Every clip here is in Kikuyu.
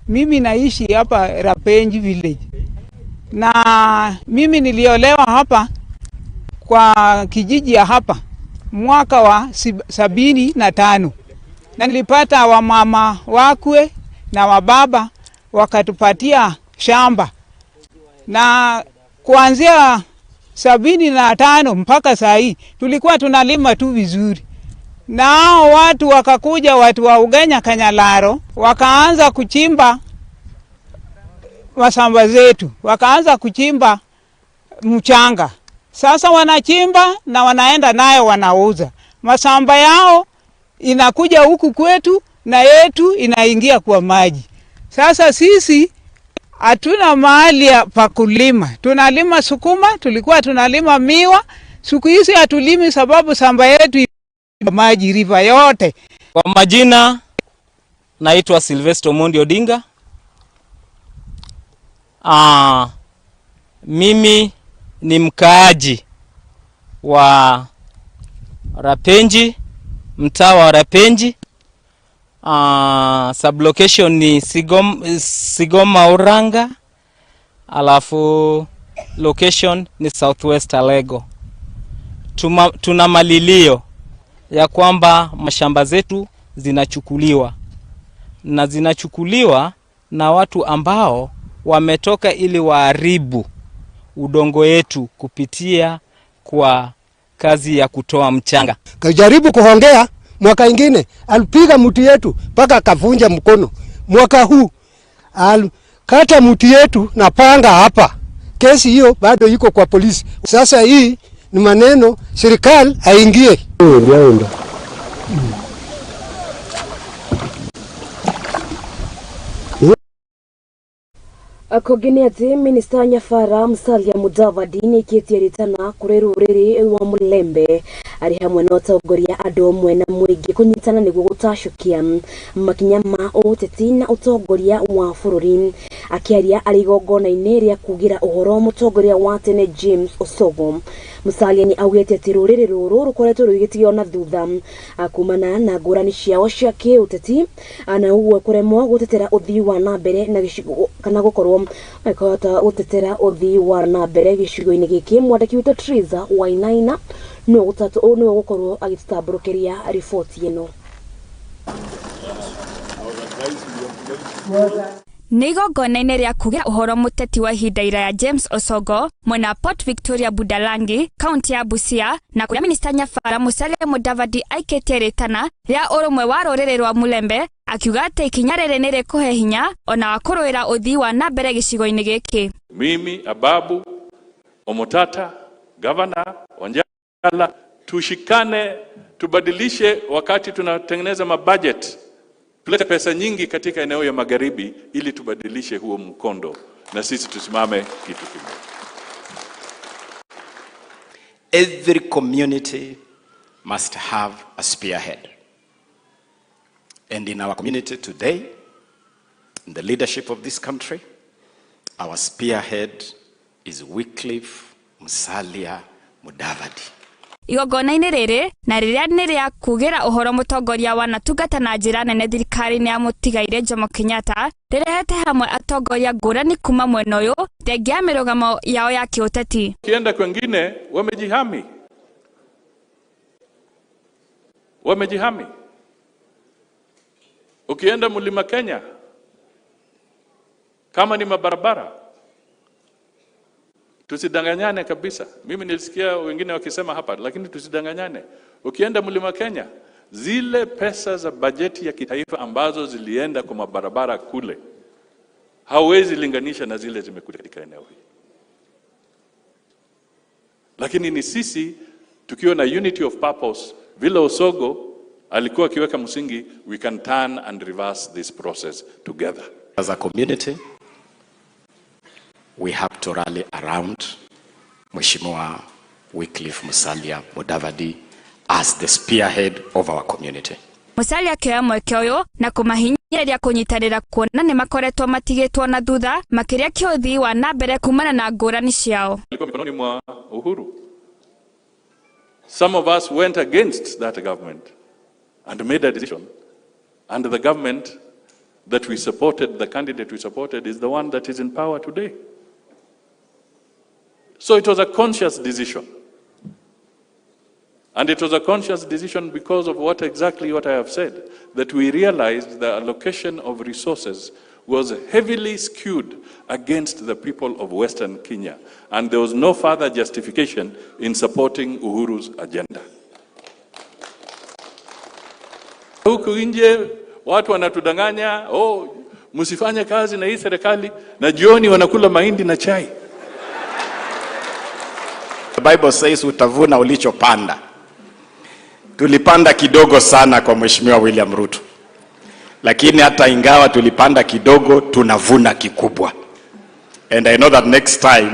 Mimi naishi hapa Rapenji village, na mimi niliolewa hapa kwa kijiji ya hapa mwaka wa 75, na nilipata wamama wakwe na wababa wakatupatia shamba, na kuanzia 75 mpaka saa hii tulikuwa tunalima tu vizuri. Na hao watu wakakuja, watu wa Ugenya Kanyalaro, wakaanza kuchimba mashamba zetu, wakaanza kuchimba mchanga. Sasa wanachimba na wanaenda nayo wanauza. Mashamba yao inakuja huku kwetu na yetu inaingia kwa maji. Sasa sisi hatuna mahali pa kulima. Tunalima sukuma, tulikuwa tunalima miwa. Siku hizi hatulimi sababu shamba yetu maji river yote. Kwa majina naitwa Sylvester Omondi Odinga. Mimi ni mkaaji wa Rapenji, mtaa wa Rapenji. Sublocation ni Sigoma Uranga, alafu location ni Southwest Alego. Tuna malilio ya kwamba mashamba zetu zinachukuliwa, na zinachukuliwa na watu ambao wametoka ili waharibu udongo yetu kupitia kwa kazi ya kutoa mchanga. Kajaribu kuongea mwaka ingine alipiga mti yetu mpaka akavunja mkono. Mwaka huu alikata mti yetu na panga hapa. Kesi hiyo bado iko kwa polisi. Sasa hii ni maneno serikali aingie. Kũngĩ atĩ minista Nyabara Musalia Mudavadi nĩaikĩtie rĩtana kũrĩ rũrĩrĩ rwa Mulembe arĩ hamwe na ũtongoria andũ amwe na mũingĩ kũnyitana nĩguo gũtacũkia makinya ma ũteti na ũtongoria wa bũrũri. Akĩaria arĩ igongona-inĩ rĩa kugĩra ũhoro mũtongoria wa tene James Osogo, Musalia nĩ augĩte atĩ rũrĩrĩ rũrũ rũkoretwo rũgĩtigio na thutha kumana na ngũrani ciao cia kĩũteti na ũguo kũremwo gũtetera ũthii wa na mbere na gĩcigo kana gũkorwo makĩhota gũtetera ũthii wa na mbere gĩcigo-inĩ gĩkĩ. Mwandĩki witũ Triza Wainaina nĩwe ũgũkorwo agĩtũtambũrũkĩria riboti ĩno. Nĩ igongona-inĩ rĩa kugĩra ũhoro mũteti wa ihinda iraya James Osogo mwena Port Victoria Budalangi, kaunti ya Busia, na kũrĩa minista Nyabara Musalia Mudavadi aikĩtie rĩtana rĩa ũrũmwe wa rũrĩrĩ rwa Mulembe akiuga atĩ ikinya rĩrĩ nĩ rĩkũhe hinya ona wa kũrũĩra ũthii wa na mbere gĩcigo-inĩ gĩkĩ. Mimi, Ababu, Omotata, Governor Wanjala, tushikane, tubadilishe wakati tunatengeneza mabudget, tulete pesa nyingi katika eneo ya magharibi ili tubadilishe huo mkondo na sisi tusimame kitu kimoja. Every community must have a spearhead. And in our community today, in the leadership of this country, our spearhead is Wycliffe Musalia Mudavadi. Igongona-inĩ rĩrĩ na rĩrĩa nĩ rĩa kugĩra ũhoro mũtongoria wanatungata na njĩra nene thirikari-inĩ ya mũtigaire Jomo Kenyatta rĩrehete hamwe atongoria ngũrani kuma mwena ũyũ thengia ya mĩrũgamo yao ya kĩũteti. Ukienda kwengine wamejihami. Wamejihami. Ukienda Mlima Kenya kama ni mabarabara, tusidanganyane kabisa. Mimi nilisikia wengine wakisema hapa, lakini tusidanganyane. Ukienda Mlima Kenya, zile pesa za bajeti ya kitaifa ambazo zilienda kwa mabarabara kule, hauwezi linganisha na zile zimekuja katika eneo hili. Lakini ni sisi tukiwa na unity of purpose, vile Osogo alikuwa akiweka msingi, we can turn and reverse this process together. As a community, we have to rally around Mheshimiwa Wycliffe Musalia Mudavadi as the spearhead of our community. Musalia akĩoya mweke ũyũ na kũmahinyĩrĩria kũnyitanĩra kuona nĩ makoretwo matigĩtwo na thutha makĩria kĩũthii wa na mbere kumana na ngũrani ciao. Ilikuwa mikononi mwa Uhuru. Some of us went against that government and made a decision, and the government that we supported, the candidate we supported, is the one that is in power today. So it was a conscious decision. And it was a conscious decision because of what exactly what I have said, that we realized the allocation of resources was heavily skewed against the people of Western Kenya, and there was no further justification in supporting Uhuru's agenda. Huku nje watu wanatudanganya, "Oh, msifanye kazi na hii serikali," na jioni wanakula mahindi na chai. The Bible says utavuna ulichopanda. Tulipanda kidogo sana kwa Mheshimiwa William Ruto, lakini hata ingawa tulipanda kidogo, tunavuna kikubwa. And I know that next time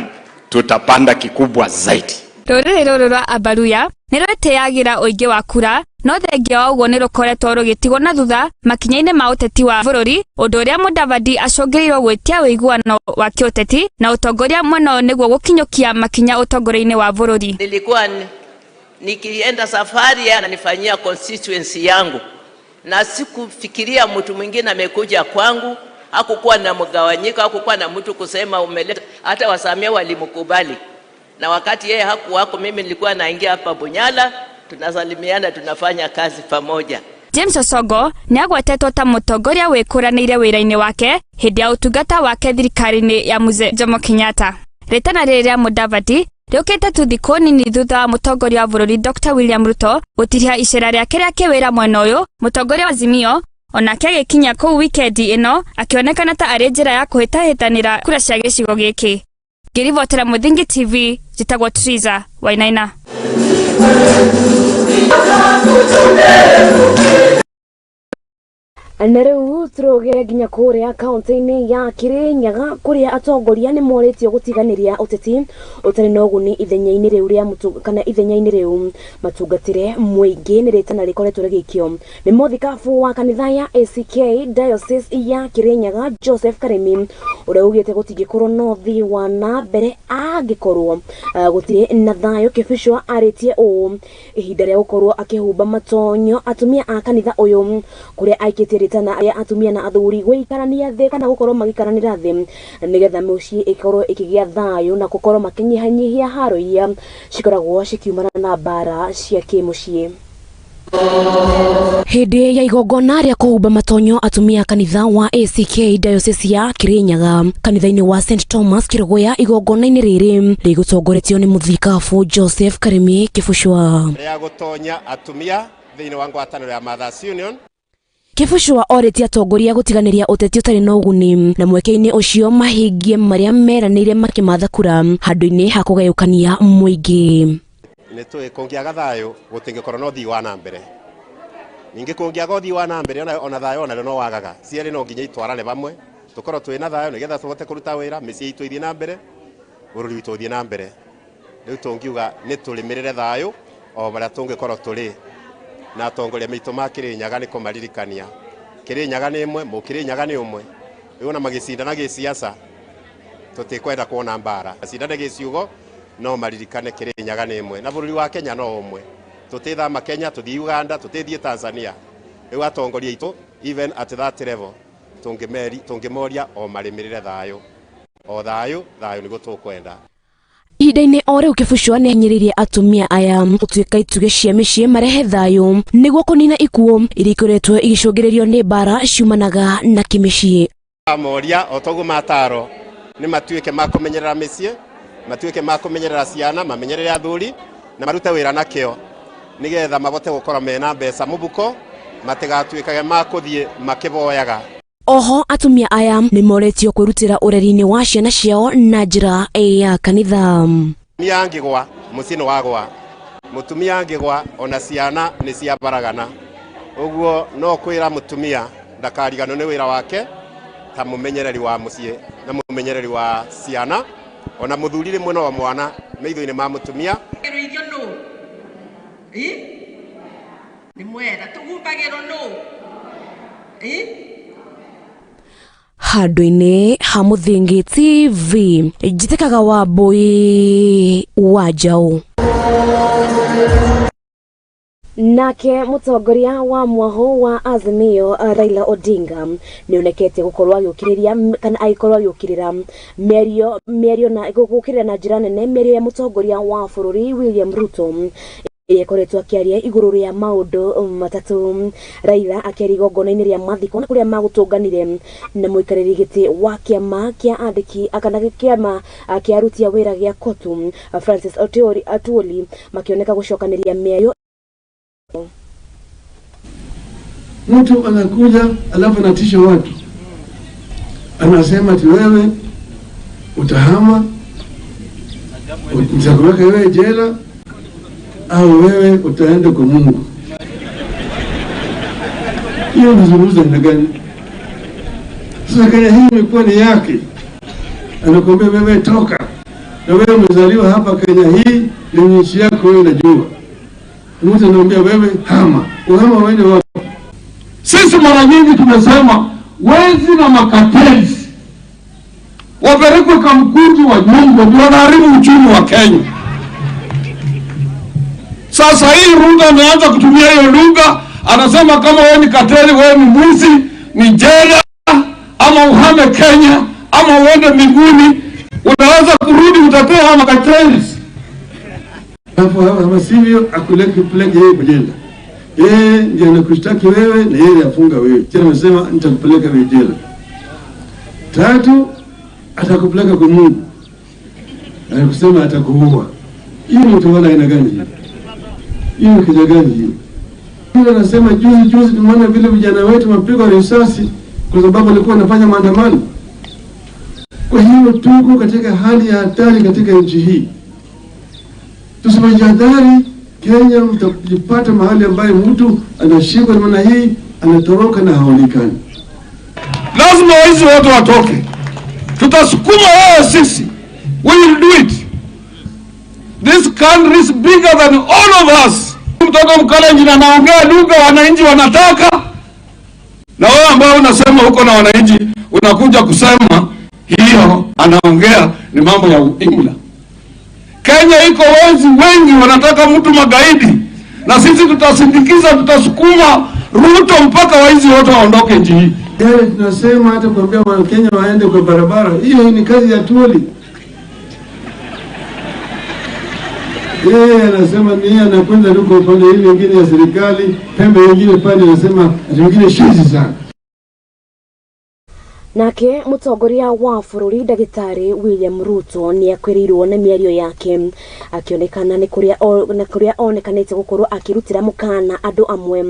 tutapanda kikubwa zaidi. Rũrĩrĩ rũrũ rwa Abaruya nĩ rwĩtĩyagĩra ũingĩ wa kura, no thengia wa ũguo nĩ rũkoretwo rũgĩtigwo na thutha makinya-inĩ ma ũteti wa bũrũri, ũndũ ũrĩa Mudavadi acũngĩrĩirwo gwĩtia ũiguano wa kĩũteti na ũtongoria mwena ũyũ nĩguo gũkinyũkia makinya ũtongoria-inĩ wa bũrũri. Nilikuwa nikienda safari ananifanyia constituency yangu, na sikufikiria mtu mwingine amekuja kwangu. Hakukuwa na mgawanyiko, hakukuwa na mtu kusema umeleta. Hata Wasamia walimkubali, na wakati yeye hakuwako, mimi nilikuwa naingia hapa Bunyala, tunasalimiana, tunafanya kazi pamoja. James Osongo nĩ agwetetwo ta mũtongoria wĩkũranĩire wĩra-inĩ wake hĩndĩ ya ũtungata wake thirikari-inĩ ya Mzee Jomo Kenyatta. Rĩtana rĩrĩ rĩa Mudavadi rĩũkĩte tu thikũ nini thutha wa mũtongoria wa bũrũri Dr William Ruto gũtiriha icera rĩake rĩa kĩwĩra mwena ũyũ. Mũtongoria wa Azimio onake agĩkinya kũu wikendi ĩno, akĩonekana ta arĩ njĩra ya kũhĩtahĩtanĩra kura cia gĩcigo gĩkĩ. Ngĩribotera Mũthingi TV, njĩtagwo Triza Wainaina. Na rĩu tũrũgĩre nginya kũrĩa kaunti-inĩ ya Kirinyaga, kũrĩa atongoria nĩ morĩtio gũtiganĩria ũteti ũtarĩ na ũguni ithenya-inĩ rĩu rĩa mũtu kana ithenya-inĩ rĩu matungatĩre mũingĩ. Nĩ rĩtana rĩkoretwo rĩgĩikio nĩ mũthikabu wa kanitha ya ACK Diocese ya Kirinyaga, Joseph Karimi, ũrĩa ugĩte gũtingĩkorwo na ũthii wa na mbere angĩkorwo gũtirĩ na thayũ. Kĩbicwa arĩtie ũũ ihinda rĩa gũkorwo akĩhumba matonyo atumia a kanitha ũyũ, kũrĩa aikĩtie rĩtana rĩa atumia na athuri gũikarania thĩ kana gũkorwo magĩikaranĩra thĩ nĩgetha mĩciĩ ĩkorwo ĩkĩgĩa thayũ na gũkorwo makĩnyihanyihia haro iria cikoragwo cikiumana na mbara cia kĩmũciĩ. Hĩndĩ ya igongona rĩa kũhumba matonyo atumia a kanitha wa ACK Diocese ya Kirinyaga kanitha-inĩ wa St Thomas Kĩrũgũya, igongona-inĩ rĩrĩ rĩgũtongoretio nĩ mũthikabu Joseph Karimi Kĩbucwa rĩa gũtonya atumia thĩinĩ wa ngwatanĩro ya Mothers Union. Kĩbucwa orĩtie atongoria gũtiganĩria ũteti ũtarĩ na ũguni na mweke-inĩ ũcio mahingie marĩa meranĩire makĩmatha kura handũ-inĩ ha kũgayũkania mũingĩ. Nĩ tũĩ kũngĩaga thayũ gũtingĩkorwo na ũthii wa na mbere, ningĩ kũngĩaga ũthii wa na mbere ona thayũ onarĩo no wagaga. Cierĩ no nginya itwarane hamwe, tũkorwo twĩ na thayũ nĩgetha tũhote kũruta wĩra, mĩciĩ itũ ithiĩ na mbere, bũrũri witũ ũthiĩ na mbere. Rĩu tũngiuga nĩ tũrĩmĩrĩre thayũ o barĩa tũngĩkorwo tũrĩ na atongoria maitũ ma Kĩrĩnyaga nĩ kũmaririkania Kĩrĩnyaga nĩ ĩmwe, Mũkĩrĩnyaga nĩ ũmwe. Rĩu ona magĩcindana gĩciaca tũtikwenda kuona mbara, macindane gĩciugo no maririkane Kĩrĩnyaga nĩ ĩmwe na bũrũri wa Kenya no ũmwe. Tũtĩthama Kenya tũthiĩ Uganda, tũtĩthiĩ Tanzania. Rĩu atongoria aitũ, even at that level, tũngĩmoria o marĩmĩrĩre thayũ, o thayũ, thayũ nĩguo tũkwenda. Ihinda-inĩ o rĩu, Kĩbucwa nĩ ahinyĩrĩirie atumia aya gũtuĩka itugĩ cia mĩciĩ, marehe thayũ nĩguo kũnina ikuũ iria ikoretwo igĩcũngĩrĩrio nĩ mbara ciumanaga na kĩmĩciĩ. Moria o toguo mataro nĩ matuĩke ma kũmenyerera mĩciĩ, matuĩke ma kũmenyerera ciana, mamenyerere athuri na marute wĩra na kĩo nĩgetha mabote gũkorwo mena mbeca mũbuko, matigatuĩkage ma kũthiĩ makĩboyaga. Oho atumia aya nĩ moretio kwĩrutĩra ũreri-inĩ wa ciana ciao na njĩra ya kanitha. Mũtumia angĩgwa mũciĩ nĩ wagwa, mũtumia angĩgwa ona ciana nĩ ciabaragana. Ũguo no kwĩra mũtumia ndakariganwo nĩ wĩra wake ta mũmenyereri wa mũciĩ na mũmenyereri wa ciana, ona mũthuri rĩmwe no mwana maitho-inĩ ma mũtumia. Irio nũ nĩ mwera tũhumbagĩrwo nũ? Handũ-inĩ ha Mũthingi TV, njĩtĩkaga Wambui wa Njaũ. Nake mutongoria wa mwaho wa Azimio Raila Odinga nionekete gukorwo agiukiriria kana agikorwo agiukirira mĩario na gukirira na njira nene mĩario ya mutongoria wa bururi William Ruto ĩrĩa akĩaria igũrũ rĩa maũndũ matatũ. Raila akĩaria igongona-inĩ rĩa mathiko na kũrĩa magũtũnganire na mũikarĩri gĩtĩ wa kĩama kĩa andĩki kana kĩama kĩa aruti a wĩra gĩa KOTU Francis Atwoli makĩoneka gũcokanĩria mĩario. Mtu anakuja alafu anatisha watu, anasema ati wewe utahama, nitakuweka wewe jela, au wewe utaenda kwa Mungu. Hiyo ni aina gani? Sasa Kenya hii imekuwa ni yake, anakuambia wewe toka, na wewe umezaliwa hapa Kenya hii, ni nchi yako wewe unajua. Mtu anakuambia wewe hama, uhama uende wapi? Sisi mara nyingi tumesema wezi na makateli wapelekwe Kamkunji wa nyongo, ndio wanaharibu uchumi wa Kenya. Sasa hii Ruto ameanza kutumia hiyo lugha, anasema kama wewe ni kateli, wewe ni mwizi, ni jela, ama uhame Kenya, ama uende mbinguni, unaweza kurudi utapewa makateli. Hapo kama sivyo akuleke yeye kwa jela. Yeye ndiye anakushtaki wewe na yeye afunga wewe. Tena amesema nitakupeleka wewe jela. Tatu, atakupeleka kwa Mungu. Anakusema atakuua. Hiyo ni utawala aina gani hiyo? Hiyo ni Kenya gani hiyo? Yule anasema juzi juzi tumeona vile vijana wetu wamepigwa risasi kwa sababu walikuwa wanafanya maandamano. Kwa hiyo tuko katika hali ya hatari katika nchi hii. Tusipojihadhari, Kenya mtajipata mahali ambayo mtu anashikwa namna hii, anatoroka na haonekani. Lazima waizi wote watoke. Tutasukuma wao sisi. We will do it. This country is bigger than all of us. Mtoto Mkalenjin anaongea lugha wananchi wanataka, na wewe ambao unasema huko na wananchi unakuja kusema hiyo anaongea ni mambo ya imla. Kenya iko wezi wengi wanataka mtu magaidi, na sisi tutasindikiza, tutasukuma Ruto mpaka waizi wote waondoke nchi hii. Yale tunasema hata kuambia Wakenya waende kwa barabara, hiyo ni kazi ya Atwoli. Yeye anasema ni yeye anakwenda huko upande ile nyingine ya serikali, pembe nyingine pale, anasema nyingine shizi sana. Nake mutongoria wa bururi Ndagĩtarĩ William Ruto nĩ akwĩrĩirwo nĩ mĩario yake akĩonekana nĩ kũrĩa onekanĩte gũkorwo akĩrutĩra mũkana andũ amwe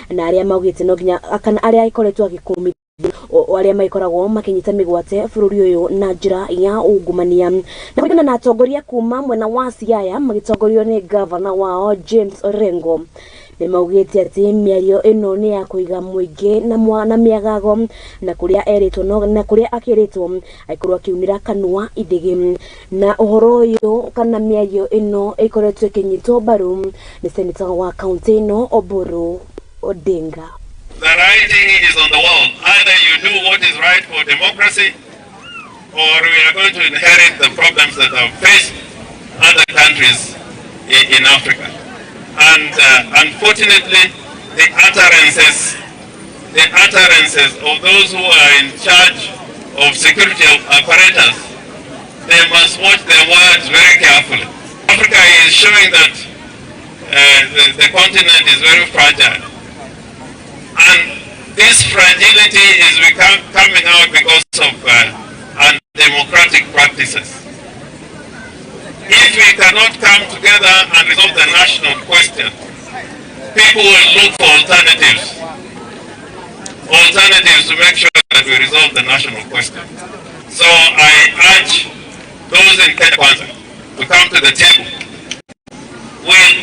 na arĩa maugĩte no nginya kana arĩa akoretwo agĩkũmithia arĩa maikoragwo makinyita mĩgwate bũrũri ũyũ na njĩra ya ungumania. Na kũringana na atongoria kuma mwena wa Siaya magĩtongorio nĩ gavana wao James Orengo, nĩ maugĩte atĩ mĩario ĩno nĩ ya kũiga mũingĩ na mĩagago na kũrĩa erĩtwo na kũrĩa akĩrĩtwo aikorwo akiunĩra kanua ithĩgĩ. Na ũhoro ũyũ kana mĩario ĩno ĩkoretwo ĩkĩnyitwo mbaru nĩ seneta wa kaunti ĩno Oburu Odinga. The writing is on the wall. Either you do what is right for democracy, or we are going to inherit the problems that have faced other countries in Africa. And unfortunately, the utterances of those who are in charge of security apparatus, they must watch their words very carefully. Africa is showing that the continent is very fragile. And this fragility is coming out because of undemocratic practices. If we cannot come together and resolve the national question, people will look for alternatives. Alternatives to make sure that we resolve the national question. So I urge those in Kenya Kwanza to come to the table with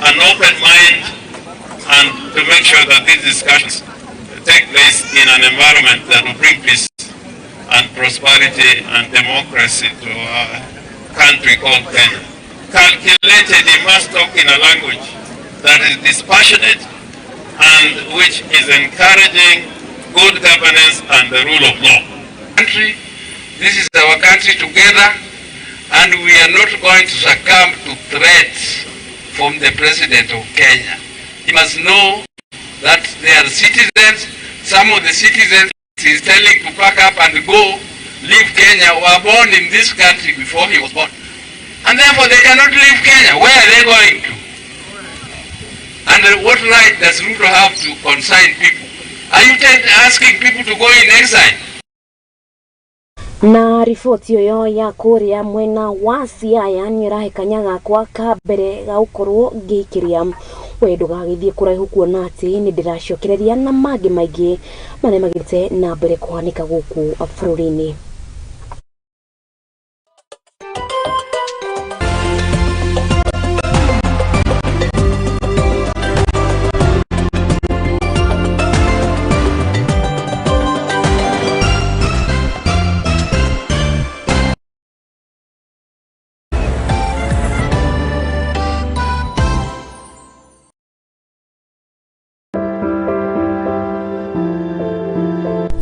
an open mind and to make sure that these discussions take place in an environment that will bring peace and prosperity and democracy to our country called Kenya. Calculated, he must talk in a language that is dispassionate and which is encouraging good governance and the rule of law. Country, this is our country together, and we are not going to succumb to threats from the President of Kenya. He must know that they are citizens. Some of the citizens he's telling to pack up and go, leave Kenya, were born in this country before he was born. And therefore they cannot leave Kenya. Where are they going to? And what right does Ruto have to consign people? Are you asking people to go in exile? Na riboti ĩyo ya kũrĩa mwena wa Siaya nĩ ĩrahe kanya gakwa ka mbere ga gũkorwo ngĩikĩria we ndũgagĩthiĩ kũraihu kuona atĩ nĩ ndĩracokereria na mangĩ maingĩ marĩa magĩte na mbere kũhanĩka gũkũ bũrũri-inĩ.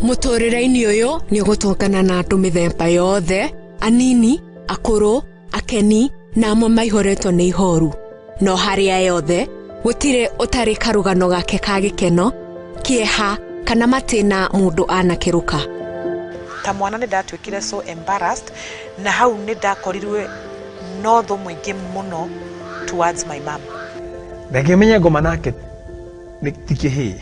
Mũtũrĩre-inĩ ũyũ nĩ ũgũtũngana na andũ mĩthemba yothe, anini, akũrũ, akeni na amwe maihũrĩtwo nĩ ihoru. No harĩa yothe gũtirĩ ũtarĩ karũgano gake ka gĩkeno, kĩeha kana matĩna mũndũ anakĩrũka. Ta mwana nĩ ndatuĩkire so embarrassed na hau nĩ ndakorirwe no thũ mũingĩ mũno towards my mom. Reke menye ngoma nake nĩ ti kĩhĩĩ.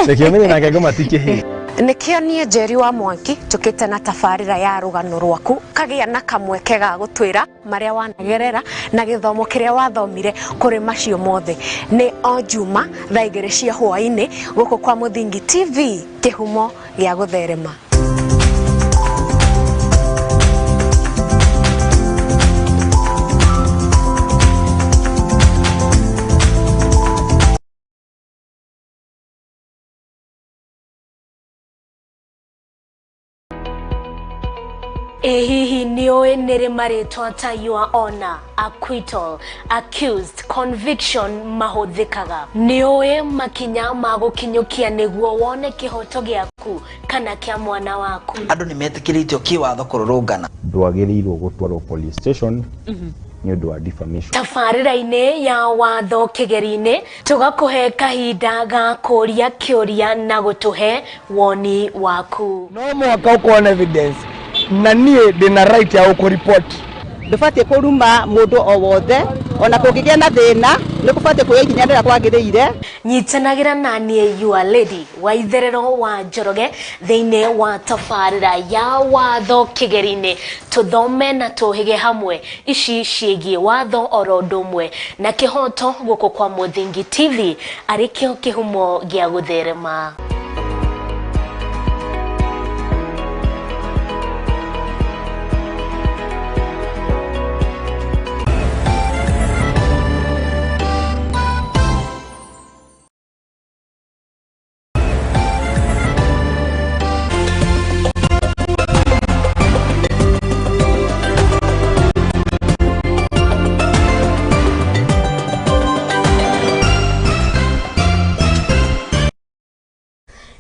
Reke menye nake ngoma ti kĩhĩĩ. Nĩkĩo niĩ Njeri wa Mwangi njũkĩte na tabarĩra ya rũgano rwaku kagĩa na kamweke ga gũtwĩra marĩa wanagerera na gĩthomo kĩrĩa wathomire kũrĩ macio mothe. Nĩ o Juma thaa 2 cia hwaĩ-inĩ gũkũ kwa Mũthingi TV, kĩhumo gĩa gũtherema. Ĩ hihi nĩũĩ nĩrĩ marĩtwa ta your honor, acquittal, accused, conviction mahũthĩkaga? Nĩũĩ makinya ma gũkinyũkia nĩguo wone kĩhoto gĩaku kana kĩa mwana waku? Andũ nĩ metĩkĩrĩtio kĩwatho kũrũrũngana. Ndwagĩrĩirwo gũtwarwo police station nĩ ũndũ wa defamation. Tabarĩra-inĩ ya watho kĩgeri-inĩ tũgakũhe kahinda ga kũria kĩũria na gũtũhe woni waku. No mũhaka ũkorwo na evidence na niĩ ndĩna right ya gũkũripoti. Ndũbatiĩ kũruma mũndũ o wothe ona kũngĩgĩa na thĩna nĩ kũbatiĩ kuoya ikinya rĩrĩa kwagĩrĩire. Nyitanagĩra na niĩ your lady wa itherero wa Njoroge thĩinĩ wa tabarĩra ya watho kĩgeri-inĩ, tũthome na tũhĩge hamwe ici ciĩgiĩ watho oro ũndũ ũmwe na kĩhoto gũkũ kwa Mũthingi TV arĩ kĩo kĩhumo gĩa gũtherema.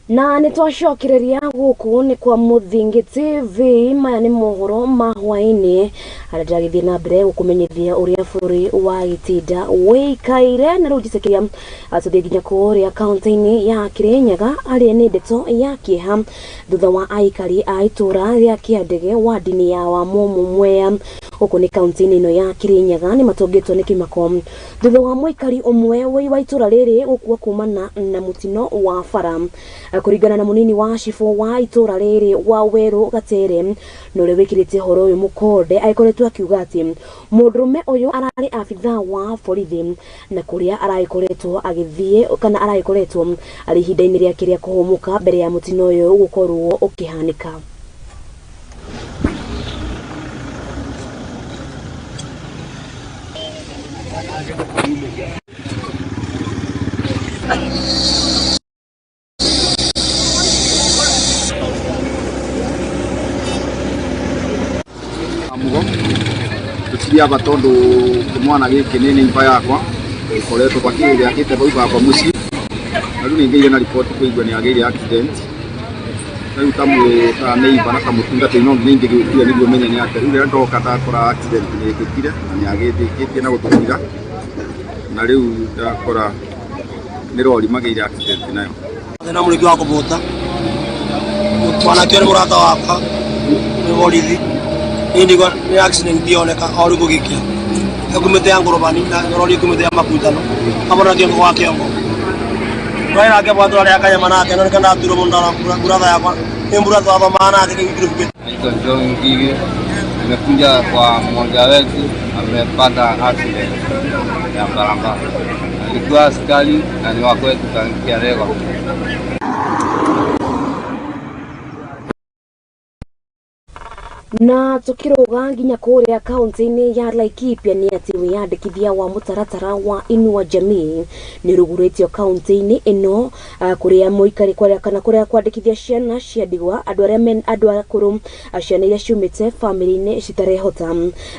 Na nĩ twacokereria gũkũ nĩ kwa Mũthingi TV, maya nĩ mohoro ma hwaĩ-inĩ harĩa ndĩragĩthiĩ na mbere gũkũmenyithia ũrĩa bũrũri wa gĩtinda wĩikaire. Na rĩu njĩtĩkĩria tũthiĩ nginya kũrĩa kaunti-inĩ ya Kĩrĩnyaga harĩa nĩ ndeto ya kĩeha thutha wa aikari a itũra rĩa Kĩandege wadi-inĩ ya Wamumu Mwea gũkũ nĩ kaunti-inĩ ĩno ya Kĩrĩnyaga nĩ matũngĩtwo nĩ kĩmako thutha wa mũikari ũmwe wa itũra rĩrĩ gũkua kumana na mũtino wa bara. Kũringana na mũnini wa cibũ wa itũra rĩrĩ wa Werũ Gatere na ũrĩa wĩkĩrĩte ũhoro ũyũ mũkonde agĩkoretwo akiuga atĩ mũndũrũme ũyũ ararĩ abithaa wa borithi na kũrĩa aragĩkoretwo agĩthiĩ kana aragĩkoretwo arĩ ihinda-inĩ rĩake rĩa kũhũmũka mbere ya mũtino ũyũ gũkorwo ũkĩhanĩka. Aba tondu kimwana giki ni nyumba yakwa ikoretwo bakiriakite bau bakwa mucii na riu ningeire na report kuigua ni ageire accident riu ta ta neighbor na ta mutungatiri no nginya ingĩgĩũkire nĩguo menye nĩ atĩa. Rĩu rĩrĩa ndoka ndakora accident nĩ ĩkĩkire na nĩ agĩthĩkĩtie na gũtũkira Na rĩu ndakora nĩ rori magĩire accident nayo. Thĩna mũrĩki wa kũbũta mwanake nĩ mũrata wakwa nĩ borithi niĩ ndigua nĩ accident yoneka o rĩu gũgĩkĩa ekumĩte ya ngũrũbani na rori ĩkumĩte ya makutano hamwe na kĩongo gwa kĩongo twarĩ nake bwa twarĩ akanyama nake no nĩkĩo ndaturwo mũno ndona mburatha yakwa nĩ mburatha twathomaga nake kĩu. Naitwa John Ngige, nimekuja kwa mmoja wetu amepata accident ya barabara. Alikuwa askari na ni wa kwetu Kiarego. Na tukiruga nginya kuria kaunti-inĩ ya Laikipia nĩ atĩ wĩyandĩkithia wa mũtaratara wa Inua Jamii nĩ ũrugũrĩtio kaunti-inĩ ĩno, kũrĩa mũikari kũrĩa kana kũrĩa kwandĩkithia ciana cia ndigwa, andũ arĩa men andũ akũrũ, ciana iria ciumĩte bamĩrĩ-inĩ citarehota.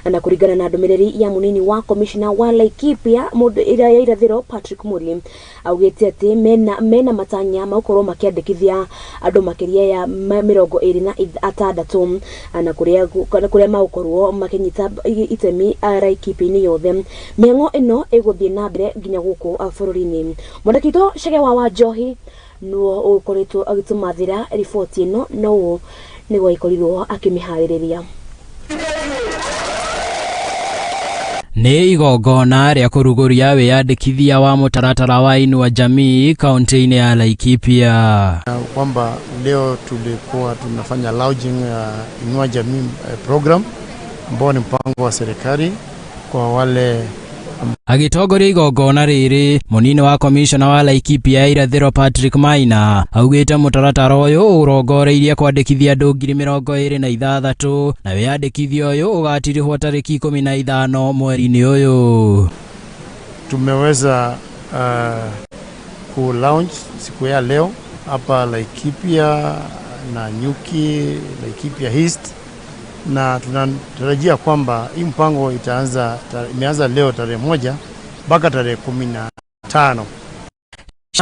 Na kũringana na ndũmĩrĩri ya mũnini wa komishona wa Laikipia mũndũ ĩrĩa ya irathĩro Patrick Muri augĩte atĩ mena matanya ma gũkorwo makĩandĩkithia andũ makĩria ya 26 na kũrĩa magũkorwo makĩnyita itemi Laikipia-inĩ yothe. Mĩhang'o ĩno ĩgũthiĩ na mbere nginya gũkũ bũrũri-inĩ. Mwandĩki witũ Chege wa Njohi nĩwe ũkoretwo agĩtũmathĩra riboti ĩno na ũũ nĩguo agĩkorirwo akĩmĩharĩrĩria. Nĩ igongona rĩa kũrugũria wĩyandĩkithia wa mũtaratara wa Inua Jamii kaunti-inĩ ya Laikipia. Kwamba leo tulikuwa tunafanya launching ya Inua Jamii program ambao ni mpango wa serikali kwa wale. Agĩtongoria igongona rĩrĩ, mũnini wa komishona wa Laikipia ya irathĩro Patrick Maina augĩte mũtaratara ũyũ ũrongoreirie kwandĩkithia andũ 26,000 na wĩyandĩkithia ũyũ ũgatirihwo tarĩki 15 mweri-inĩ ũyũ. Tumeweza ku launch siku ya leo hapa Laikipia na Nyuki, Laikipia East, na tunatarajia kwamba hii mpango imeanza leo tarehe 1 mpaka tarehe 15.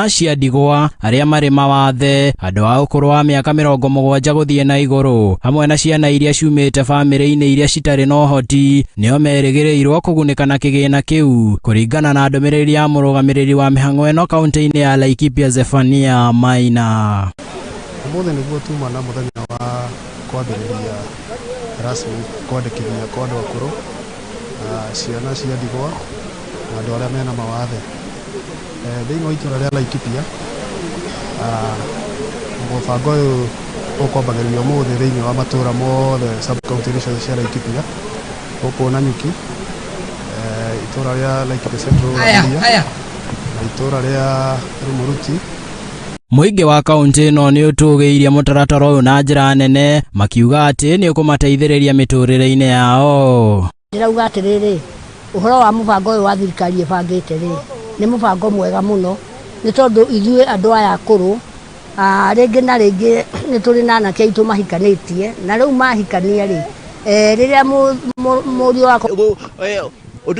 Cia ndigwa arĩa marĩ mawathe, andũ a ũkũrũ wa mĩaka 70 gũthiĩ na igũrũ, hamwe na ciana iria ciumĩte bamĩrĩ-inĩ iria citarĩ na ũhoti nĩo merĩgĩrĩirwo kũgunĩka na kĩgĩna kĩu, kũringana na ndũmĩrĩri ya mũrũgamĩrĩri wa mĩhang'o ĩno kaunti-inĩ ya Laikipia Zephania Maina. Ũmũthĩ nĩguo tuma na mũthenya wa kwambĩrĩria rasmi kwandĩkithia kwa andũ akũrũ, ciana cia ndigwa na andũ arĩa mena mawathe. Thĩinĩ wa itũra rĩa Laikipia, mũbango ũyũ ũkwambagĩrĩria ũmũthĩ thĩinĩ wa matũra mothe sub-county-inĩ ciothe cia Laikipia, gũkũ Nanyuki, itũra rĩa Laikipia Central na itũra rĩa Rumuruti. Mũingĩ wa kaunti ĩno nĩ ũtũgĩirie mũtaratara ũyũ na njĩra nene, makiuga atĩ nĩ ũkũmateithĩrĩria mĩtũrĩre-inĩ yao. Ndĩrauga atĩrĩrĩ, ũhoro wa mũbango ũyũ wa thirikari ĩbangĩte rĩ, nĩ mũbango mwega mũno, nĩ tondũ ithuĩ andũ aya akũrũ, rĩngĩ na rĩngĩ nĩ tũrĩ na anake aitũ mahikanĩtie, na rĩu mahikania rĩ, rĩrĩa mũriũ wakwa ũndũ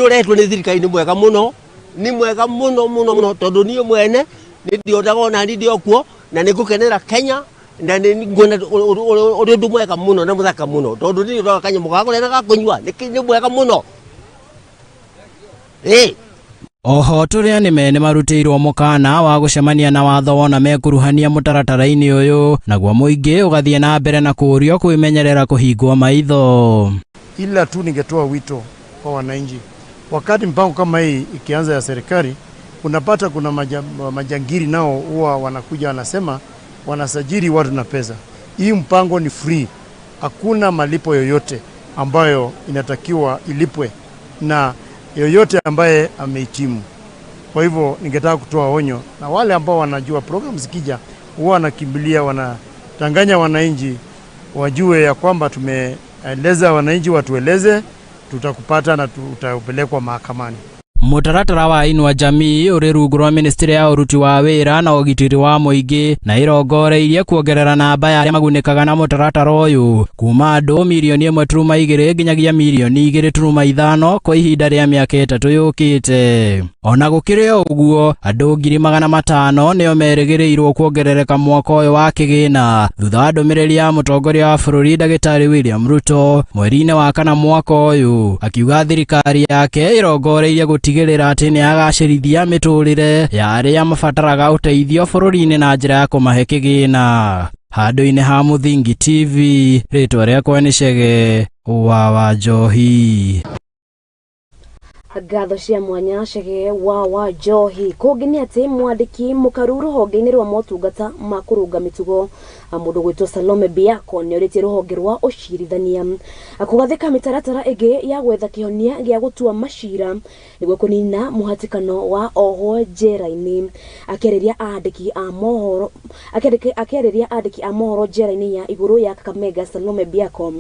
ũretwo nĩ thirikari nĩ mwega mũno, nĩ mwega mũno mũno mũno, tondũ niĩ mwene nĩ ndionaga ona niĩ ndĩ o kuo, na nĩ ngũkenera Kenya, na nĩ nguona ũrĩ ũndũ mwega mũno na mũthaka mũno, tondũ niĩ ndoraga kanyamũ ga kũrĩa na ga kũnyua, nĩ mwega mũno. Oho tũrĩa nĩme nĩmarutĩirwo mũkana wa gũcemania na watho wona mekuruhania mũtaratara-inĩ ũyũ, naguo mũingĩ ũgathiĩ na mbere na kũũrio kwĩmenyerera kũhingwo maitho. Ila tu ningetoa wito kwa wananchi, wakati mpango kama hii ikianza ya serikali, unapata kuna majangiri nao huwa wanakuja wanasema wanasajili watu na pesa. Hii mpango ni free, hakuna malipo yoyote ambayo inatakiwa ilipwe na yoyote ambaye amehitimu. Kwa hivyo ningetaka kutoa onyo na wale ambao wanajua program zikija huwa wanakimbilia wanatanganya wananchi, wajue ya kwamba tumeeleza wananchi, watueleze, tutakupata na tutapelekwa mahakamani. Mũtaratara wa Inua Jamii ũrĩ rungu rwa ministry ya ũruti wa wĩra na ũgitĩri wa mũingĩ na ĩrongoreirie kuongerera namba ya arĩa magunĩkaga na mũtaratara ũyũ kuma andũ mirioni 1.2 nginyagia mirioni 2.5 kwa ihinda rĩa mĩaka 3 yũkĩte. Ona gũkĩrĩ ũguo, andũ 500,000 nĩo merĩgĩrĩirwo kuongerereka mwaka ũyũ wa kĩgĩna thutha wa ndũmĩrĩri ya mũtongoria wa bũrũri Ndagĩtarĩ William Ruto mweri-inĩ wa 4 mwaka ũyũ, akiuga thirikari yake ĩrongoreirie gũtigĩrĩra Gũtigĩrĩra atĩ nĩ agacĩrithia mĩtũrĩre ya arĩa mabataraga ũteithio bũrũri-inĩ na njĩra ya kũmahe kĩgĩna. Handũ-inĩ ha Mũthingi TV, rĩtwa rĩakwa nĩ Chege wa Wanjohi. Ngatho cia mwanya Chege wa Wanjohi. Kũngĩ nĩ atĩ mwandĩki mũkaru rũhonge-inĩ rwa motungata ma kũrũnga mĩtugo mũndũ gwĩtwo Salome Biako nĩ orĩtie rũhonge rwa ũcirithania kũgathĩka mĩtaratara ĩngĩ ya gwetha kĩhonia gĩa gũtua macira nĩguo kũnina mũhatĩkano wa ohwo njera-inĩ. Akĩarĩria andĩki a mohoro akĩarĩria andĩki a mohoro njera-inĩ ya igũrũ ya Kakamega, Salome Biako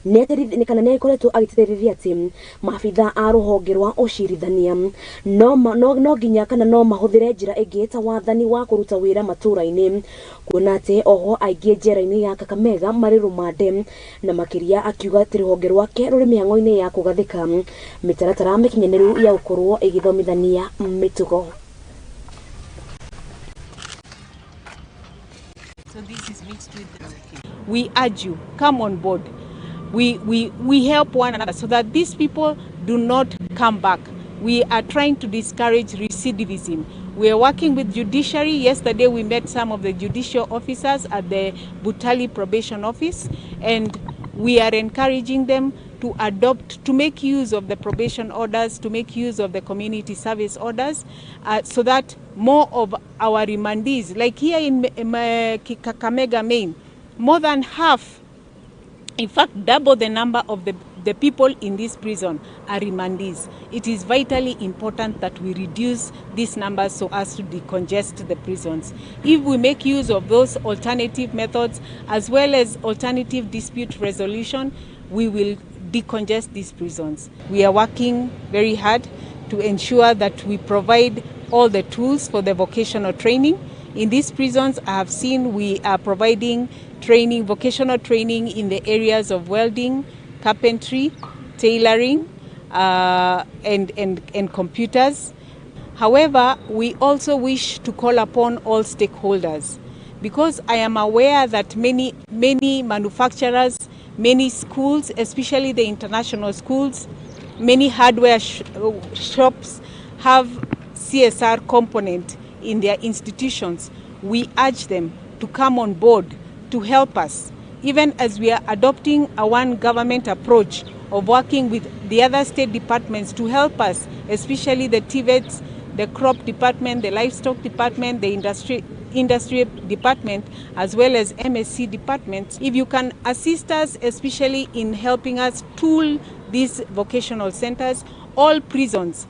nĩ kana nĩ akoretwo agĩtĩtĩrithia atĩ maabitha a rũhonge rwa ũcirithania no nginya kana no mahũthĩre njĩra ĩngĩ ta wathani wa kũruta wĩra matũra-inĩ, kuona atĩ ohwo aingĩ njera-inĩ ya Kakamega marĩ rũmande, na makĩria akiuga atĩ rũhonge rwake rũrĩ mĩhang'o-inĩ ya kũgathĩka mĩtaratara mĩkinyanĩru ya gũkorwo ĩgĩthomithania mĩtugo. So this is mixed with the... We urge you, come on board. We help one another so that these people do not come back. We are trying to discourage recidivism. We are working with judiciary. Yesterday we met some of the judicial officers at the Butali probation office, and we are encouraging them to adopt, to make use of the probation orders, to make use of the community service orders, so that more of our remandees, like here in Kakamega Main, more than half, in fact, double the number of the people in this prison are remandees. It is vitally important that we reduce these numbers so as to decongest the prisons. If we make use of those alternative methods as well as alternative dispute resolution, we will decongest these prisons. We are working very hard to ensure that we provide all the tools for the vocational training. In these prisons, I have seen we are providing training, vocational training in the areas of welding, carpentry, tailoring, and computers. However, we also wish to call upon all stakeholders, because I am aware that many, many manufacturers, many schools, especially the international schools, many hardware shops have CSR component in their institutions. We urge them to come on board to help us, even as we are adopting a one government approach of working with the other state departments to help us, especially the TVETs, the crop department, the livestock department, the industry department, as well as MSc departments. If you can assist us, especially in helping us tool these vocational centers, all prisons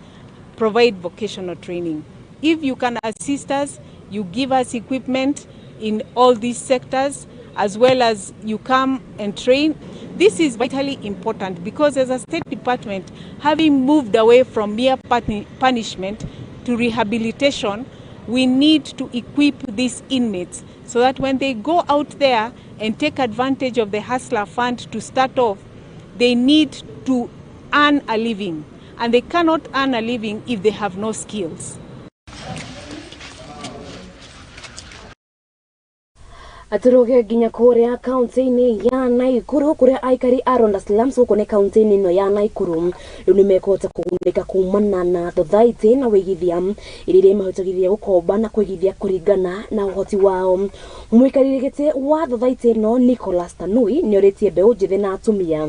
provide vocational training. If you can assist us, you give us equipment in all these sectors, as well as you come and train. This is vitally important because as a state department, having moved away from mere punishment to rehabilitation, we need to equip these inmates so that when they go out there and take advantage of the Hustler Fund to start off, they need to earn a living, and they cannot earn a living if they have no skills. Aturuge nginya kuria kaunti-inĩ ya Naikuru kuria aikari a Ronda Slums gũkũ nĩ kaunti-inĩ ĩno ya Naikuru rĩu nĩmekũhota kũgunĩka kumana na thothaitĩ na wĩigithia iria imahotithagia gũkomba na kũigithia kũringana na ũhoti wao. Mũikarĩri gĩtĩ wa thothaitĩ ĩno Nicholas Tanui nĩorĩtie mbeũ njĩthĩ na atumia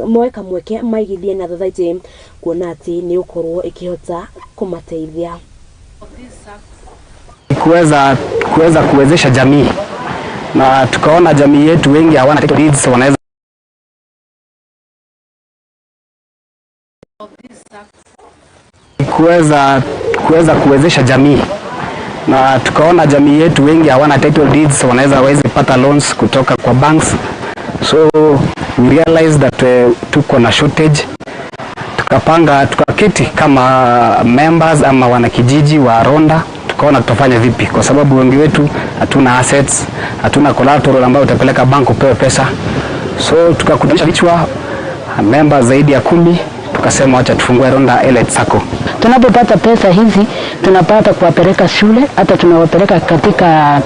moe kamweke maigithie na thothaitĩ kuona atĩ nĩ ũkorwo ĩkĩhota kũmateithia. Kuweza kuwezesha jamii, na tukaona jamii yetu wengi hawana title deeds, wanaweza kuweza kuwezesha jamii, na tukaona jamii yetu wengi hawana title deeds, wanaweza waweze pata loans kutoka kwa banks. So we realized that tuko na shortage, tukapanga tukaketi kama members ama wanakijiji wa Ronda, tukaona tutafanya vipi, kwa sababu wengi wetu hatuna assets, hatuna collateral ambayo utapeleka bank upewe pesa. So tukakutanisha vichwa members zaidi ya 10, tukasema acha tufungue Ronda Elite Sacco. Tunapopata pesa hizi tunapata kuwapeleka shule, hata tunawapeleka katika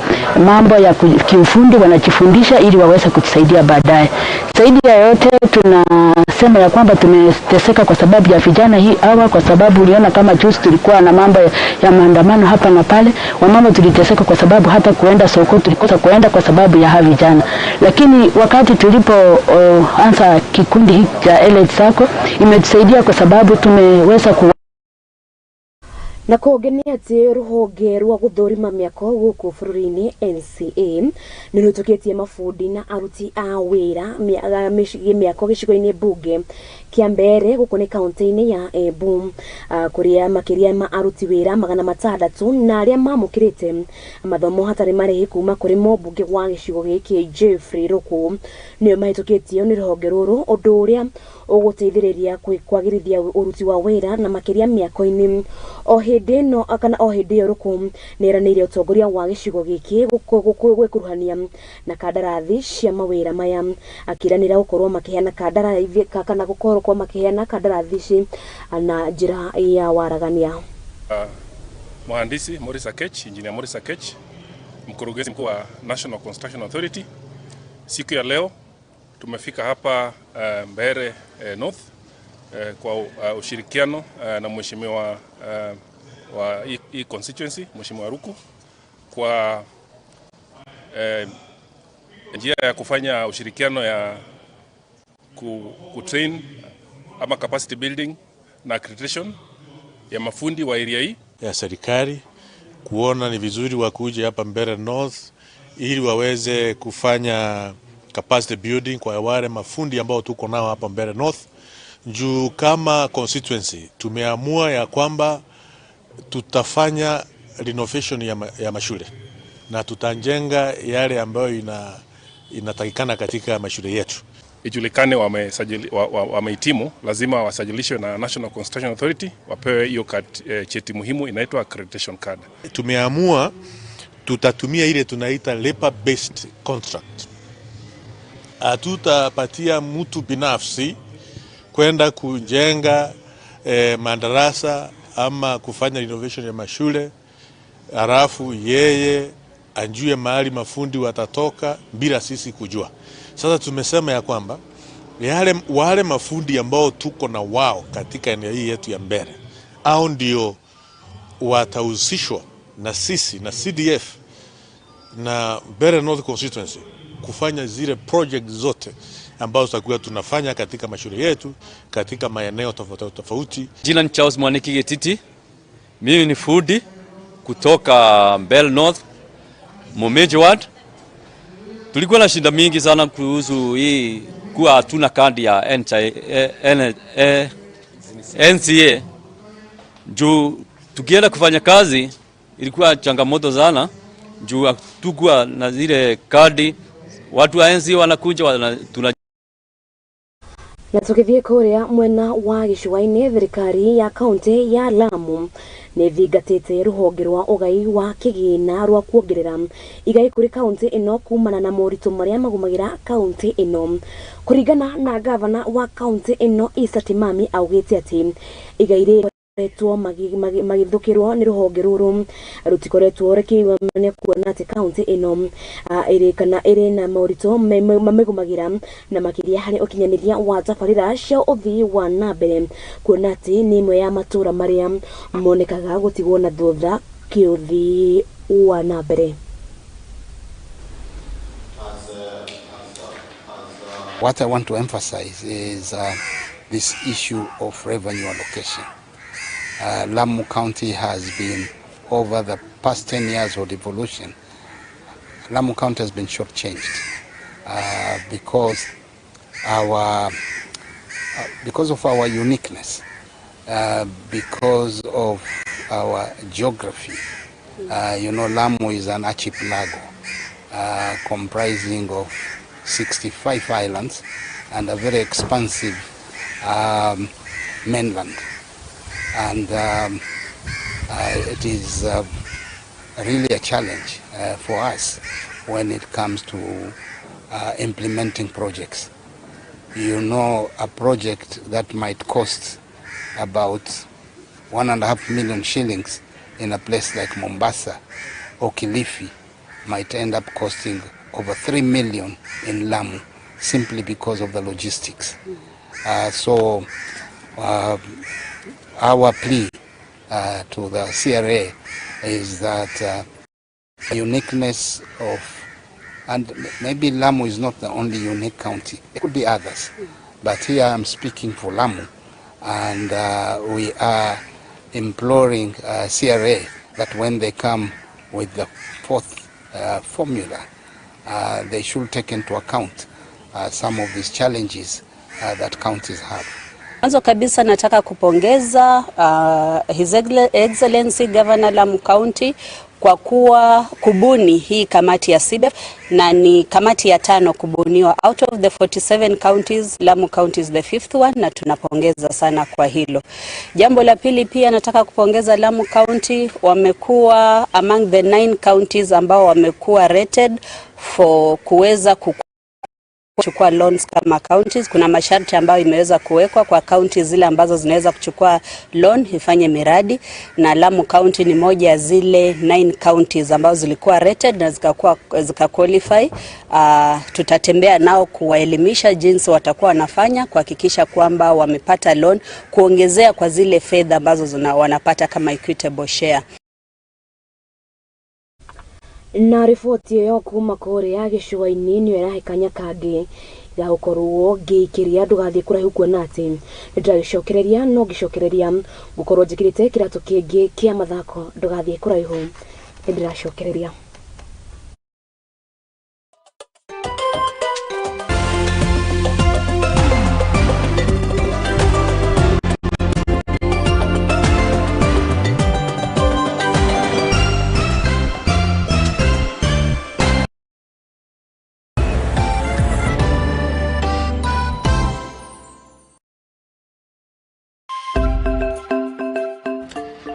mambo ya kiufundi, wanajifundisha ili waweze kutusaidia baadaye. Zaidi ya yote sema ya kwamba tumeteseka kwa sababu ya vijana hii hawa, kwa sababu uliona kama juzi tulikuwa na mambo ya maandamano hapa na pale. Wamama tuliteseka kwa sababu hata kuenda soko tulikosa kuenda kwa sababu ya hawa vijana. Lakini wakati tulipoanza kikundi hiki cha Elite Sacco, imetusaidia kwa sababu tumeweza ku na kũngĩ nĩ atĩ rũhonge rwa gũthũrima mĩako gũkũ bũrũri-inĩ NCA nĩ rũhĩtũkĩtie mabundi na aruti a wĩra mĩako gĩcigo-inĩ mbunge kĩa Mbeere gũkũ nĩ kaunti-inĩ ya Embu, kũrĩa makĩria ma aruti wĩra 600 na arĩa mamũkĩrĩte mathomo hatarĩ marĩhi kuma kũrĩ mũmbunge wa gĩcigo gĩkĩ Jeffrey Ruku nĩo mahĩtũkĩtio nĩ rũhonge rũrũ, ũndũ ũrĩa ũgũteithĩrĩria kwagĩrithia ũruti wa wĩra na makĩria mĩako-inĩ. O hĩndĩ ĩno kana o hĩndĩ ĩyo Ruku nĩeranĩire ũtongoria wa gĩcigo gĩkĩ gwĩkuruhania na kandarathi cia mawĩra maya, akĩranĩra gũkorwo makĩheana kandarathi kana gũkorwo makĩheana kandarathi ici na njĩra ya waragania. Mhandisi Maurice Akech, Engineer Maurice Akech, mkurugenzi mkuu wa National Construction Authority. Siku ya leo tumefika hapa Mbeere North kwa ushirikiano na mheshimiwa wa hii constituency, Mheshimiwa Ruku, kwa njia ya kufanya ushirikiano ya kutrain ama capacity building na accreditation ya mafundi wa area hii ya serikali, kuona ni vizuri wakuje hapa Mbeere North ili waweze kufanya capacity building kwa wale mafundi ambao tuko nao hapa Mbeere North. Juu kama constituency tumeamua ya kwamba tutafanya renovation ya mashule na tutajenga yale ambayo inatakikana katika mashule yetu. Ijulikane wamehitimu, lazima wasajilishwe na National Construction Authority, wapewe hiyo cheti muhimu inaitwa accreditation card. Tumeamua tutatumia ile tunaita labor based contract. Hatutapatia mtu binafsi kwenda kujenga madarasa ama kufanya renovation ya mashule halafu yeye anjue mahali mafundi watatoka bila sisi kujua. Sasa tumesema ya kwamba wale mafundi ambao tuko na wao katika eneo hii yetu ya Mbeere, hao ndio watahusishwa na sisi na CDF na Mbeere North Constituency kufanya zile project zote ambazo tutakuwa tunafanya katika mashule yetu katika maeneo tofauti tofauti. Jina ni Charles Mwaniki Getiti. Mimi ni fundi kutoka Mbeere North, Mumeji Ward. Tulikuwa na shida mingi sana kuhusu hii kuwa hatuna kadi ya NCA. Juu tukienda kufanya kazi ilikuwa changamoto sana juu hatukuwa na zile kadi. Watu wa NCA wanakuja tuna. Na tukithie kuria mwena wa gĩcũa-inĩ, thirikari ya kaunti ya Lamu nĩ thingatĩte rũhonge rwa ũgai wa kĩgĩna rwa kuongerera igai kũrĩ kaunti ĩno kumana na moritũ marĩa magũmagĩra kaunti ĩno. Kũringana na gavana wa kaunti ĩno Issa Timami, augĩte atĩ igai rĩrĩ rĩkoretwo magĩthũkĩrwo nĩ rũhonge rũrũ rũtikoretwo rĩkĩiganania kuona atĩ kaunti ĩno ĩrĩ kana ĩrĩ na moritũ mamĩgũmagĩra na makĩria harĩ ũkinyanĩria wa tabarĩra cia ũthii wa na mbere, kuona atĩ nĩ ĩmwe ya matũra marĩa monekaga gũtigwo na thutha kĩũthii wa na mbere. What I want to emphasize is this issue of revenue allocation. Lamu County has been, over the past 10 years of devolution, Lamu County has been shortchanged because of our uniqueness, because of our geography. You know, Lamu is an archipelago comprising of 65 islands and a very expansive mainland. And it is really a challenge for us when it comes to implementing projects. You know, a project that might cost about 1.5 million shillings in a place like Mombasa or Kilifi might end up costing over 3 million in Lamu simply because of the logistics. So our plea to the CRA is that uniqueness of, and maybe Lamu is not the only unique county, it could be others, but here I'm speaking for Lamu, and we are imploring CRA that when they come with the fourth formula, they should take into account some of these challenges that counties have. Mwanzo kabisa nataka kupongeza His Excellency Governor Lamu County kwa kuwa kubuni hii kamati ya CBEF, na ni kamati ya 5 kubuniwa. Out of the 47 counties, Lamu County is the 5th one, na tunapongeza sana kwa hilo. Jambo la pili pia nataka kupongeza Lamu County, wamekuwa among the 9 counties ambao wamekuwa rated for kuweza kuchukua loans kama counties. Kuna masharti ambayo imeweza kuwekwa kwa counties zile ambazo zinaweza kuchukua loan ifanye miradi, na Lamu County ni moja ya zile 9 counties ambazo zilikuwa rated na zika qualify. Tutatembea nao kuwaelimisha jinsi watakuwa wanafanya kuhakikisha kwamba wamepata loan kuongezea kwa zile fedha ambazo wanapata kama equitable share. Na riboti ĩyo kuma kũrĩa gĩcũa-inĩ nĩyo ĩrahe kanya kangĩ ga gũkorwo ngĩikĩria ndũgathiĩ kũraihu kuona atĩ nĩndĩragĩcokereria no ngĩcokereria gũkorwo njĩkĩrĩte kĩratũ kĩngĩ kĩa mathako ndũgathiĩ kũraihu nĩndĩracokereria.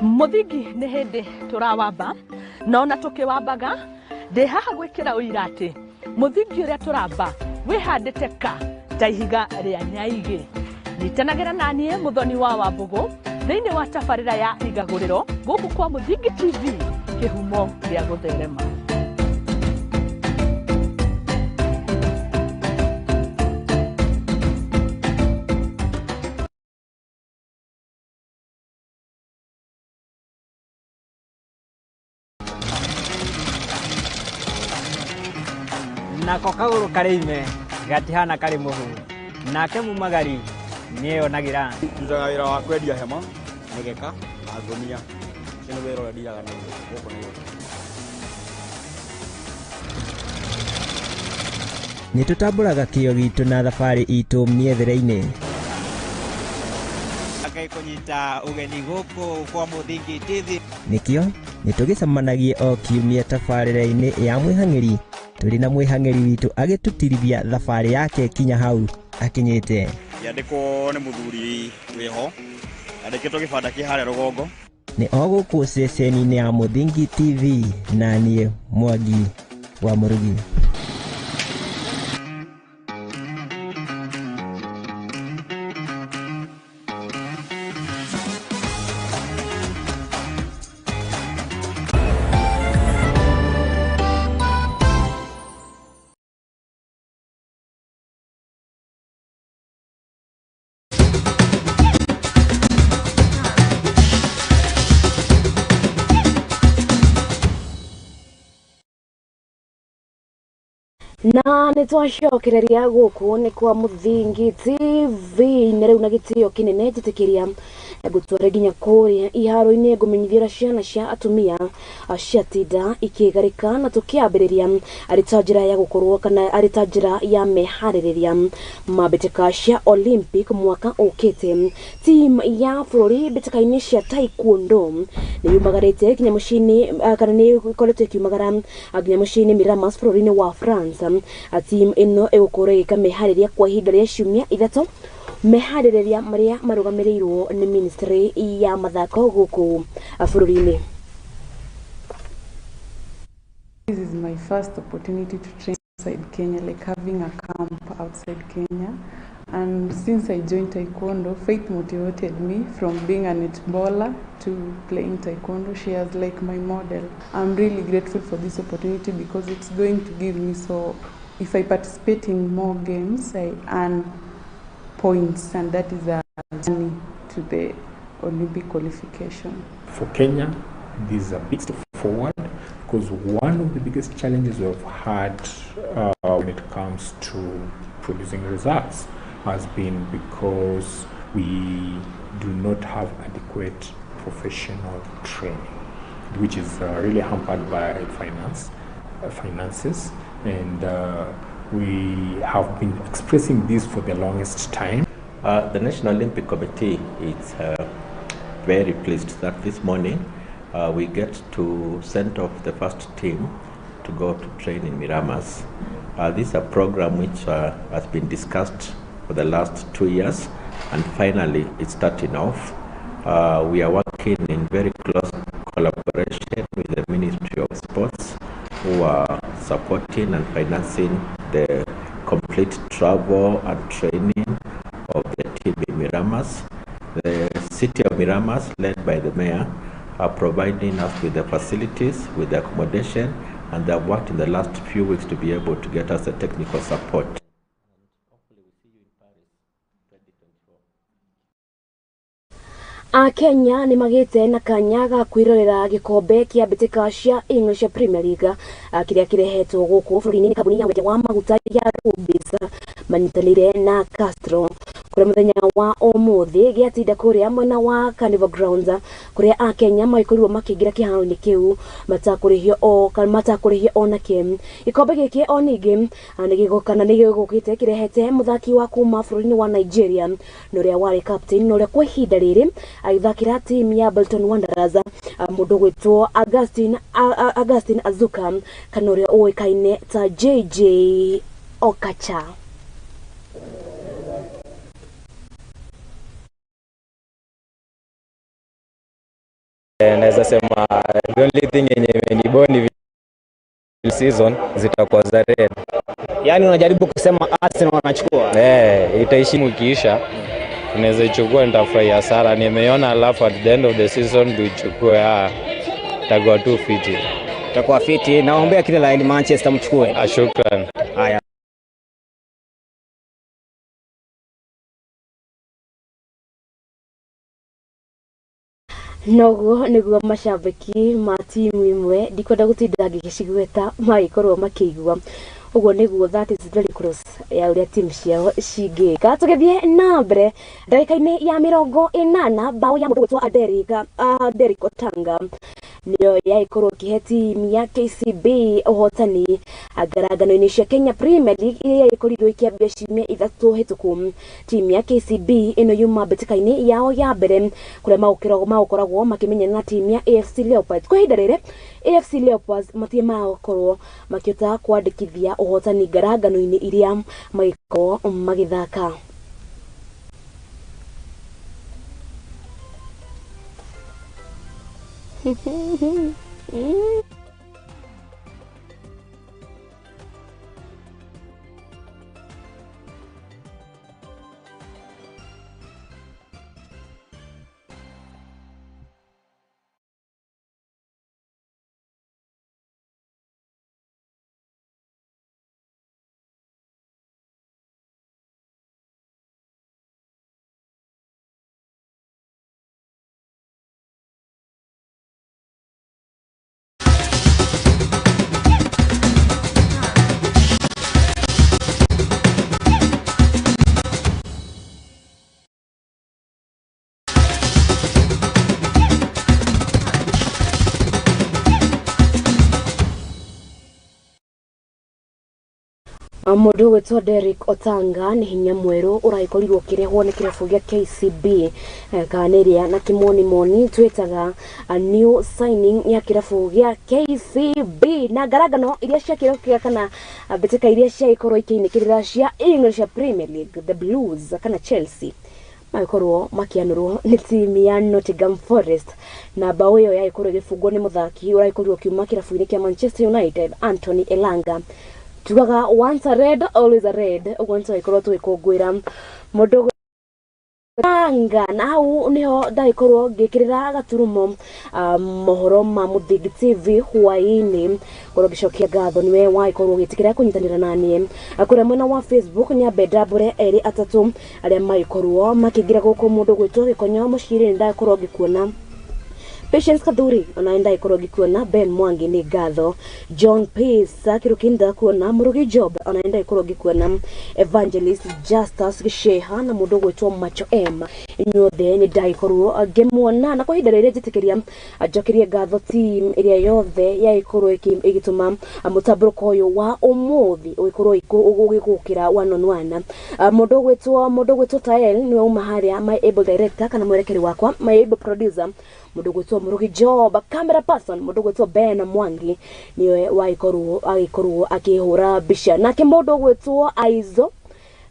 Muthingi nĩ hĩndĩ tũrawamba na ona tũkĩwambaga ndĩ haha gwĩkĩra ũira atĩ mũthingi ũrĩa tũramba wĩhandĩte ka ta ihiga rĩa nyaigĩ. Nyitanagĩra na niĩ Mũthoni wa Wambũgũ thĩinĩ wa tabarĩra ya Igagũrĩro gũkũ kwa Mũthingi TV, kĩhumo gĩa gũtherema. Nako kagũrũ karĩ ime gatihana karĩ mũhu nake mumagari nĩeyonagĩra. Ndutaga wĩra wa kwendia hema, mĩgeka na ngũnia. Ũcio nĩ wĩra ũrĩa ndiraga naguo gũkũ Nairobi. Nĩ tũtambũraga kĩo gitũ na thabarĩ itũ mĩethere-inĩ. Kũnyita ũgeni gũkũ kwa Mũthingi TV. Nĩkĩo nĩtũgĩcemanagie o kiumia tabarĩra-inĩ ya mwĩhang'ĩri tũrĩ na mwĩhang'ĩri witũ agĩtũtirithia thabarĩ yake kinya hau akinyĩte. Yandĩkwo nĩ mũthuri wĩho, yandĩkĩtwo gĩbanda kĩ harĩa rũgongo. Nĩ o gũkũ ceceni-inĩ ya Mũthingi TV na niĩ Mwangi wa Mũrugi. Na nĩ twacokereria gũkũ nĩ kwa Mũthingi TV na rĩu na gĩtĩo kĩnene njĩtĩkĩria ngũtware nginya kũrĩa iharo-inĩ ngũmenyithia ciana cia atumia ciatinda ikĩgarĩka na tũkĩambĩrĩria arĩ ta njĩra ya gũkorwo kana arĩ ta njĩra ya meharĩrĩria ma mbĩtĩka cia Olympic mwaka ũkĩte. Team ya bũrũri mbĩtĩka-inĩ cia taekwondo nĩ yumagarĩte nginya mũciĩ-inĩ kana nĩ ĩkoretwo ĩkiumagara nginya mũciĩ-inĩ Miramas bũrũri-inĩ wa France. Team ĩno ĩgũkorwo ĩgĩka meharĩrĩria kwa ihinda rĩa ciumia 3, meharĩrĩria marĩa marũgamĩrĩirwo nĩ ministry ya mathako gũkũ bũrũri-inĩ. This is my first opportunity to train outside Kenya, like having a camp outside Kenya. And since I joined Taekwondo, Faith motivated me from being a netballer to playing Taekwondo. She is like my model. I'm really grateful for this opportunity because it's going to give me, so if I participate in more games, I earn points, and that is a journey to the Olympic qualification. For Kenya, this is a big step forward, because one of the biggest challenges we've had when it comes to producing results has been because we do not have adequate professional training, which is really hampered by finances, and we have been expressing this for the longest time. The National Olympic Committee is very pleased that this morning we get to send off the first team to go to train in Miramas. This is a program which has been discussed for the last 2 years, and finally it's starting off. We are working in very close collaboration with the Ministry of Sports, who are supporting and financing the complete travel and training of the team in Miramas. The city of Miramas, led by the mayor, are providing us with the facilities, with the accommodation, and they have worked in the last few weeks to be able to get us the technical support. Akenya nĩ magĩte na kanya ga kwĩrorera gĩkombe kĩa mbĩtĩka cia English Premier League kĩrĩa kĩrehetwo gũkũ bũrũri-inĩ nĩ kambuni ya wendia wa maguta ya Rubis manyitanĩire na Castro, kũrĩa mũthenya wa ũmũthĩ gĩatinda kũrĩa mwena wa Carnival Grounds, kũrĩa Akenya magĩkorirwo makĩingĩra kĩharo-inĩ kĩu matakũrĩhio ona kĩ. Gĩkombe gĩkĩ o ningĩ nĩ gĩgũkĩte kĩrehete mũthaki wa kuma bũrũri-inĩ wa Nigeria na ũrĩa warĩ captain na ũrĩa kwa ihinda rĩrĩ agĩthakĩra timu ya Bolton Wanderers, mũndũ gwĩtwo Augustine Azuka, kana ũrĩa ũĩkaine ta JJ Okocha. Naweza sema the only thing yenye imeniboni season zitakuwa za red. Yaani unajaribu kusema Arsenal wanachukua? Itaishimu ikiisha. Tunaweza ichukua, nitafurahia sana. Nimeiona, alafu at the end of the season tuichukue, itakuwa tu fiti. Itakuwa fiti. Naombea kila la heri Manchester mchukue. Shukran. Haya. Noguo nĩguo macambĩki ma timu imwe ndikwenda gũtinda ngĩgĩcigweta magĩkorwo makĩigua ũguo nĩguo, that is very close ya ũrĩa timu ciao cingĩka. Tũgĩthiĩ na mbere ndagĩka-inĩ ya 80, bao ya mũndũ gwĩtwo Derrick Otanga nĩyo yagĩkorwo ĩkĩhe timu ya KCB ũhotani ngarangano-inĩ cia Kenya Premier League iria yagĩkorirwo ĩkĩambia ciumia 3 hĩtũku. Timu ya KCB ĩno yuma mbĩtĩka-inĩ yao ya mbere kũrĩa magũkoragwo makĩmenyana na timu ya AFC Leopards. Kwa ihinda rĩrĩ AFC Leopards matirĩ marakorwo makĩhota kwandĩkithia ũhotani ngarangano-inĩ iria magĩkorwo magĩthaka. Mũndũ gwĩtwo Derrick Otanga nĩ hinya mwerũ ũragĩkorirwo ũkĩrehwo nĩ kĩrabu gĩa KCB, kana nĩ ĩrĩa na kĩmonimoni twĩtaga new signing ya kĩrabu gĩa KCB, na ngarangano iria cia kĩrabu kĩa kana mbĩtĩka iria ciagĩkorwo ikĩinĩkĩrĩra cia English Premier League, the Blues kana Chelsea magĩkorwo makĩanũrwo nĩ timu ya Nottingham Forest, na bao ĩyo yagĩkorwo ĩgĩbungwo nĩ mũthaki ũragĩkorirwo ũkiuma kĩrabu-inĩ kĩa Manchester United, Anthony Elanga. Tugaga once a red always a red, ũguo nĩtũgĩkorwo tũgĩkũngũĩra mũndũ. Anga na hau niho ndagĩkorwo ngĩkĩrĩra gaturumo mohoro ma Mũthingi TV hwaĩ-inĩ. Ngorwo ngĩcokia ngatho nĩwe wagĩkorwo ũgĩtĩkĩra kũnyitanĩra naniĩ kũrĩa mwena wa Facebook. Nyambe ndambũre erĩ atatũ arĩa magĩkorwo makĩingĩra gũkũ. Mũndũ gwĩtwo Gĩkonyo Mũciri, nĩ ndagĩkorwo ngĩkuona. Patience Kathuri, ona nĩ ndagĩkorwo ngĩkuona. Ben Mwangi, nĩ ngatho. John Pace Kiruki, ndakuona. Murugi Job, ona nĩ ndagĩkorwo ngĩkuona. Evangelist Justus Gisheha na mũndũ gwĩtwo Macho M, inyuothe nĩ ndagĩkorwo ngĩmuona. Na kwa ihinda rĩrĩ njĩtĩkĩria njokerie ngatho team ĩrĩa yothe yagĩkorwo ĩgĩtũma mũtambũrũko ũyũ wa ũmũthĩ ũgĩkorwo ũgĩgũkĩra one on one. Mũndũ gwĩtwo Tael nĩwe uma harĩa, my able director kana mwerekeri wakwa, my able producer mũndũ gwĩtwo Mũrugi Job, camera person mũndũ gwĩtwo Ben Mwangi nĩwe wagĩkorwo agĩkorwo akĩhũra mbica, nake mũndũ gwĩtwo Aizo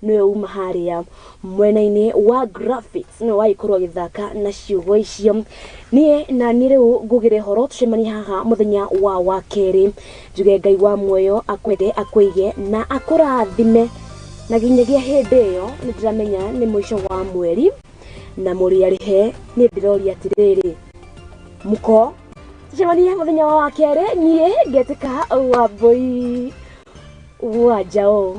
nĩwe uma harĩa mwena-inĩ wa graphics, nĩwe wagĩkorwo agĩthaka na ciugo icio. Niĩ na niĩ rĩu ngugire horo, tũcemanie haha mũthenya wa wakerĩ. Njuge Ngai wa muoyo akwende, akwĩige na akũrathime, na nginyagia hĩndĩ ĩyo nĩ ndĩramenya nĩ mũico wa mweri na mũrĩ arĩhe. Niĩ ndĩroria atĩrĩrĩ, mũko tũcemanie mũthenya wa wakerĩ. Niĩ ngetĩka Wambũi wa Njaũ.